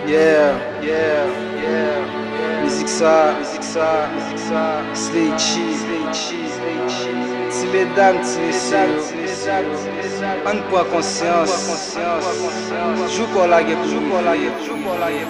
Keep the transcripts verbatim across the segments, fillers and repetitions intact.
Yeah, yeah, yeah, yeah. Mizik sa, mizik sa, mizik sa. Slay G, Slay G, Slay G. Ti medam, ti mesye yo, ann pran konsyans. Jou pa w la gen pou rive.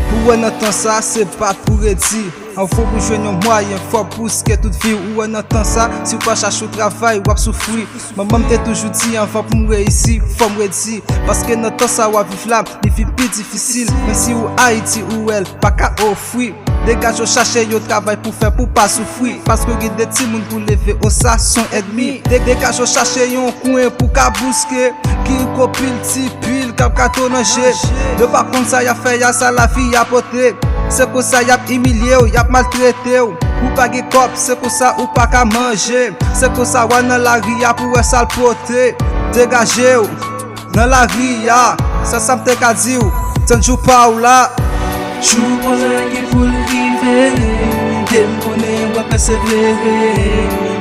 Pou wè nan tan sa, se bat pou redi. Anvan pou jwenn yon mwayen, fò w bouske tout vi w. Ou wè nan tan sa, si w pa chache yon travay, w ap soufri. Manman m te toujou di anvan pou m reyisi, fò m redi. Paske nan tan sa w ap viv la, li vin pi difisil. Menm si ou Ayiti, ou wè l pa ka ofri. Degaje w chache yon travay pou fè, pou pa soufri. Paske w gen de timoun pou leve, o sa se yon ènmi. De-, degaje w chache yon kwen pou ka bouske. Ki kopil ti pil k ap gato nan je. Yo pa konn sa y ap fè a, sa lavi a pote. Se konsa y ap imilye w, y ap maltrete w. Ou pa gen kòb, se konsa ou pa ka manje. Se konsa w al nan lari a pou wè sa l pote. Degaje w nan lari a, se sa m te ka di w. Tann jou pa w la. Jou pa w la gen pou l rive, e m konnen w ap pèsevere.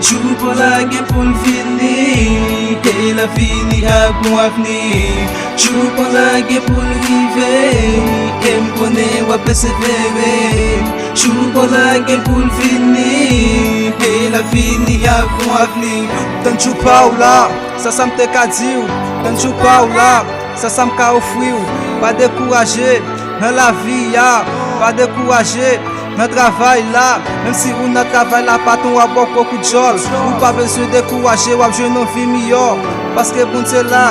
Jou pa w la gen pou l vini, e l ap vini ak yon avni. Jou pa w la gen pou l rive, e m konnen w ap pèsevere. Jou pa w la gen pou l vini, e l ap vini ak yon avni. Tann jou pa w la, se sa m te ka di w. Tann jou pa w la, se sa m ka ofri w. Pa dekouraje nan lavi a, pa dekouraje nan travay la. Menm si ou nan travay la, patwon w ap ba w gwo kout djòl. Ou pa bezwen dekouraje, w ap jwenn yon vi miyò. Paske Bondye la,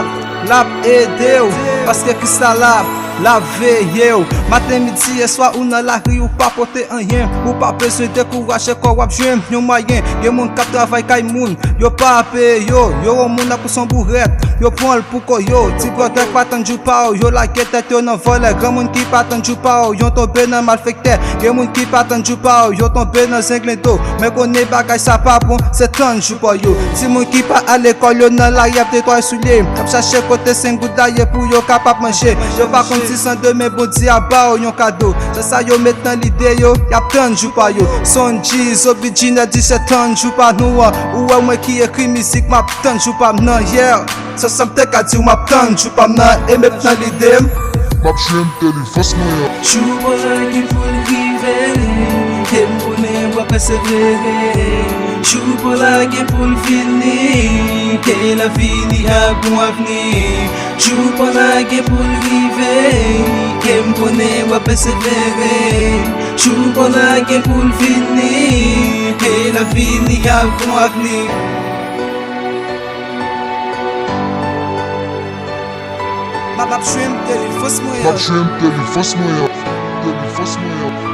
l ap ede w. Paske Kris la la, l ap veye w. Maten, midi e swa, ou nan lari, ou pa pote anyen. Ou pa bezwen dekouraje kò w, w ap jwenn yon mwayen. Gen moun k ap travay kay moun, yo pa peye yo. Yo wè yon moun ap pouse yon bourèt, yo pran l pou kò yo. Ti bwòdèk pa tann jou pa w, yo lage tèt yo nan vòlè. Granmoun ki pa tann jou pa w, yo tonbe nan malfektè. Gen moun ki pa tann jou pa w, yo tonbe nan zenglendo. Men konnen bagay sa pa bon, se tann jou pa w yo. Timoun ki pa al lekòl, yo nan lari ap netwaye soulye, ap chache kote senk goud la ye pou yo kapab manje. Yo pa konn si san demen Bondye ap ba w yon kado. Se sa yo met nan lide yo, y ap tann jou pa yo. Sonji, Zobi, Jinè di se tann jou pa nou an. Ou wè mwen ki ekri mizik, m ap tann jou pa m nan, yeah. Se sa m te ka di w, m ap tann jou pa m nan, e met nan lide m. M ap jwenn delivans mwen an. Jou pa w la gen pou l rive, e m konnen w ap pèsevere. Jou pa w la gen pou l vini, e l ap vini ak yon avni. Jou pa w la gen pou l rive, e m konnen w ap pèsevere. Jou pa w la gen pou l vini, e l ap vini ak yon avni. M ap, m ap jwenn delivans mwen an. M ap jwenn delivans mwen an. Delivans mwen an.